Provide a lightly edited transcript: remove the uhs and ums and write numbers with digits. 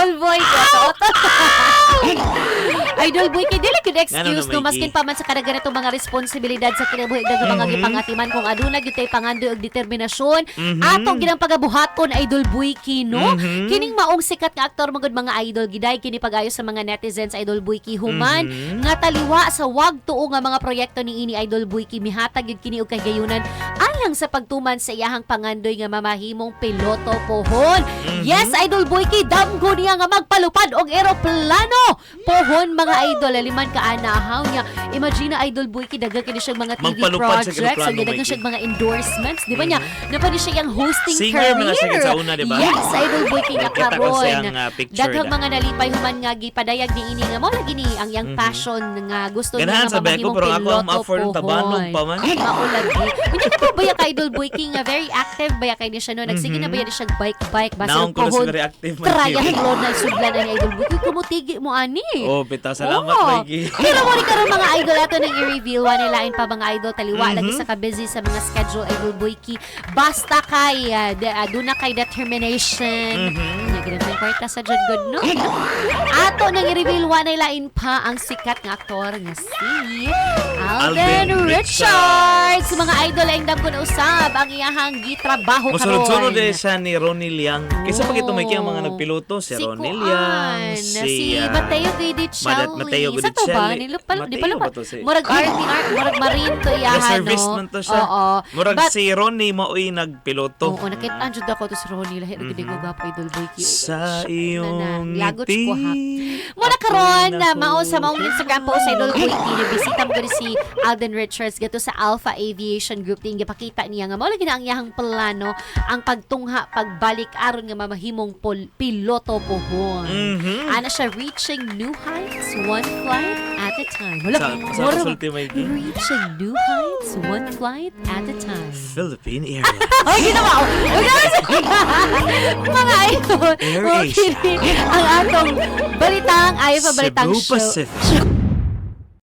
Idol Boy ko. Idol Boy kay dili gyud excuse Ngano no na, maskin Mikey? Pa man sa kadaghan natong mga responsibilidad sa kinabuhi, daghang mga gipangatiman, kung aduna gyud tay pangandoy og determinasyon, ato ginang pagabuhaton, Idol Boyki, no? Kining maong sikat nga aktor magud, mga idol, giday kini pag-ayo sa mga netizens, Idol Boyki, human nga taliwa sa wag tuo nga mga proyekto ni ini, Idol Boyki, mihatag gyud kini og kahigayunan alang sa pagtuman sa iyahang pangandoy nga mamahimong piloto pohon. Yes, Idol Boyki, damgo niya nga magpalupad og eroplano pohon, mga idol, liman ka anahaw niya. Imagine na, Idol Boyki, daghan kini siyang mga TV Magpalupad sa projects, eroplano, ang daghan Mikey. Siyang mga endorsements, di ba niya? Napa ni siya yung hosting Singer career. man na siya sa una, di ba? Yes, Idol Boyki nga Nakita ko karon. siyang picture Daghang na. Mga nalipay human nga gipadayag ni ini nga mo lagi ni ang iyang passion nga gusto niya Ganahan nga sa beko, mamahimong pero ako ang piloto ma-afford ng tabanog pohon. pa man. Mao lagi. Unya ka po ba ka, Idol Boyki, nga very active ba kay ni siya, no? Nagsige na ba yan siya bike bike basta Naong ko na pohon sila reactive man. Triathlon na sudlan na ni Idol Boyki. Kumutigi mo ani. Oh, bitaw, salamat, Oo. Mikey. Pero mo rin karon, mga idol, ato nang i-reveal wa lain pa, mga idol, taliwa lagi sa ka-busy sa mga schedule, Idol Boyki, basta kay duna kay determination. Nya ginang kwarta sa jud good, no? Ato nang i-reveal wa lain pa ang sikat nga aktor nga si Alden Alden Richards. Mga idol, ang damgo na usab ang iyahang gitrabaho karon. Musunod-sunod eh siya ni Ronnie Liang. Kaysa pag ito may ang mga Oh. nagpiloto, si Si Ronnie Kuan, Liang, si, si Matteo Guidicelli. Matteo Sa to ba? Guidicelli. Nilupal, di Matteo pala ba to si- Murag RTR, murag Marine to iyahan, Reservist no? man to siya. Oo. Murag But, si Ronnie maoy nagpiloto. Oo, nakita jud ako to si Ronnie. Lahi mm -hmm. Ko Idol Boy. Sa iyong Lagot ngiti. ko ha. Muna karon na mao sa maong Instagram post sa Idol Boy T, bisita mo gani si Alden Richards gato sa Alpha Aviation Group ting gipakita niya nga mao lagi na ang iyahang plano ang pagtungha pagbalik aron nga mamahimong piloto pohon. Ana siya, reaching new heights one flight at a time. Wala, Sa kasulti, Mikey. Reaching new heights one flight at a time. Philippine Airlines. Ay, ginawa ko. Mga idol. Air Okay, Asia. ang atong balitang ayaw pa balitang Cebu show. Pacific.